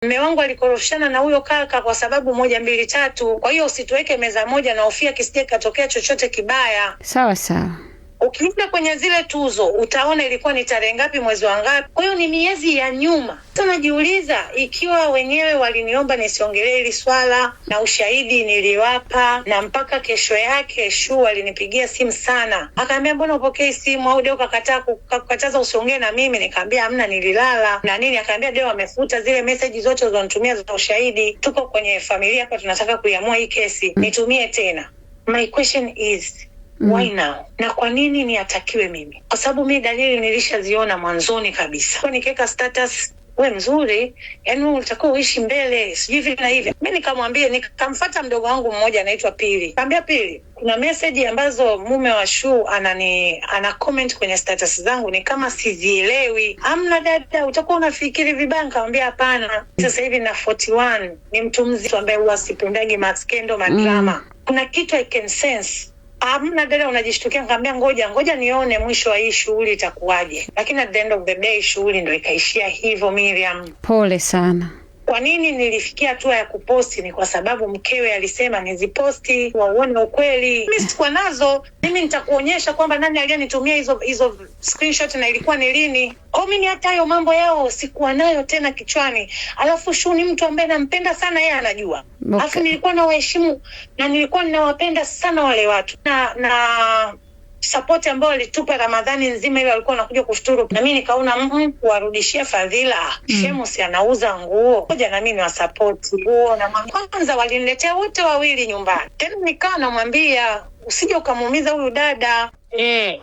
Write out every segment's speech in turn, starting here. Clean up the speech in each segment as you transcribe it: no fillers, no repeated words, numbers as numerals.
Mme wangu alikorofishana na huyo kaka kwa sababu moja mbili tatu, kwa hiyo usituweke meza moja na hofia kisije kikatokea chochote kibaya. Sawa sawa. Ukienda kwenye zile tuzo utaona ilikuwa ni tarehe ngapi mwezi wa ngapi. Kwa hiyo ni miezi ya nyuma. Sasa najiuliza ikiwa wenyewe waliniomba nisiongelee hili swala na ushahidi niliwapa, na mpaka kesho yake Shu alinipigia simu sana, akaambia mbona upokei simu au Deo kakataa kukataza usiongee na mimi? Nikaambia hamna, nililala na nini. Akaambia Deo amefuta zile meseji zote ulizonitumia za ushahidi, tuko kwenye familia hapa, tunataka kuiamua hii kesi, nitumie tena. My question is why now? Na kwa nini niatakiwe mimi? Kwa sababu mi dalili nilishaziona mwanzoni kabisa. Kwa nikiweka status we mzuri, yani wewe ulitakiwa uishi mbele, sijui hivi na hivi. Mi nikamwambia, nikamfata mdogo wangu mmoja anaitwa Pili, nikamwambia Pili, kuna meseji ambazo mume wa Shu ana comment kwenye status zangu ni kama sizielewi. Amna dada, utakuwa unafikiri vibaya. Nikamwambia hapana, sasa hivi na 41 ni mtu mzima ambaye huwa sipendagi maskendo madrama. Kuna kitu I can sense. Hamna dada, unajishtukia. Nikamwambia ngoja ngoja nione mwisho wa hii shughuli itakuwaje, lakini at the end of the day shughuli ndo ikaishia hivyo. Miriam, Pole sana. kwa nini nilifikia hatua ya kuposti? Ni kwa sababu mkewe alisema niziposti wauone ukweli. Mimi sikuwa nazo, mimi nitakuonyesha kwamba nani aliyenitumia hizo hizo screenshot na ilikuwa ni lini. Kwa mimi hata hayo mambo yao sikuwa nayo tena kichwani. Alafu Shu ni mtu ambaye nampenda sana, yeye anajua. Alafu nilikuwa nawaheshimu na nilikuwa ninawapenda sana wale watu na sapoti ambayo walitupa Ramadhani nzima ile walikuwa wanakuja kufuturu, na mimi nikaona kuwarudishia fadhila. Shemu si anauza nguo, ngoja na mimi niwasapoti nguo. Na kwanza waliniletea wote wawili nyumbani, tena nikawa namwambia usije ukamuumiza huyu dada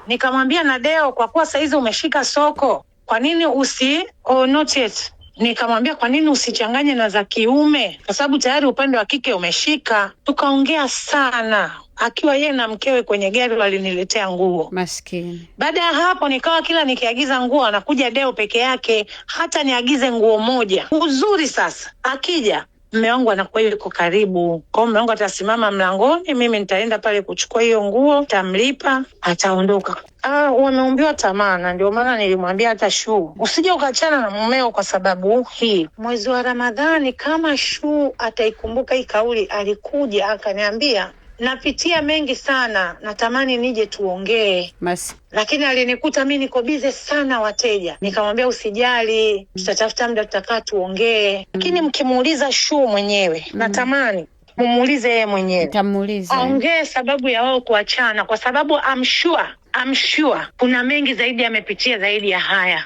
nikamwambia na Deo, kwa kuwa saizi umeshika soko, kwa nini usi oh, not yet. Nikamwambia kwa nini usichanganye na za kiume, kwa sababu tayari upande wa kike umeshika. Tukaongea sana, akiwa yeye na mkewe kwenye gari waliniletea nguo. Maskini. Baada ya hapo nikawa kila nikiagiza nguo anakuja Deo peke yake, hata niagize nguo moja. Uzuri sasa, akija mme wangu anakuwa yuko karibu, kwa hiyo mme wangu atasimama mlangoni, mimi nitaenda pale kuchukua hiyo nguo, tamlipa, ataondoka. Ah, wameumbiwa tamaa, na ndio maana nilimwambia hata Shu usije ukachana na mumeo kwa sababu hii. Mwezi wa Ramadhani, kama Shu ataikumbuka hii kauli, alikuja akaniambia napitia mengi sana, natamani nije tuongee lakini alinikuta mi niko bize sana wateja, nikamwambia usijali, tutatafuta muda tutakaa tuongee. Lakini mkimuuliza Shu mwenyewe, natamani mumuulize yeye mwenyewe, Nitamuuliza. aongee sababu ya wao kuachana, kwa sababu I'm sure, I'm sure kuna mengi zaidi amepitia zaidi ya haya.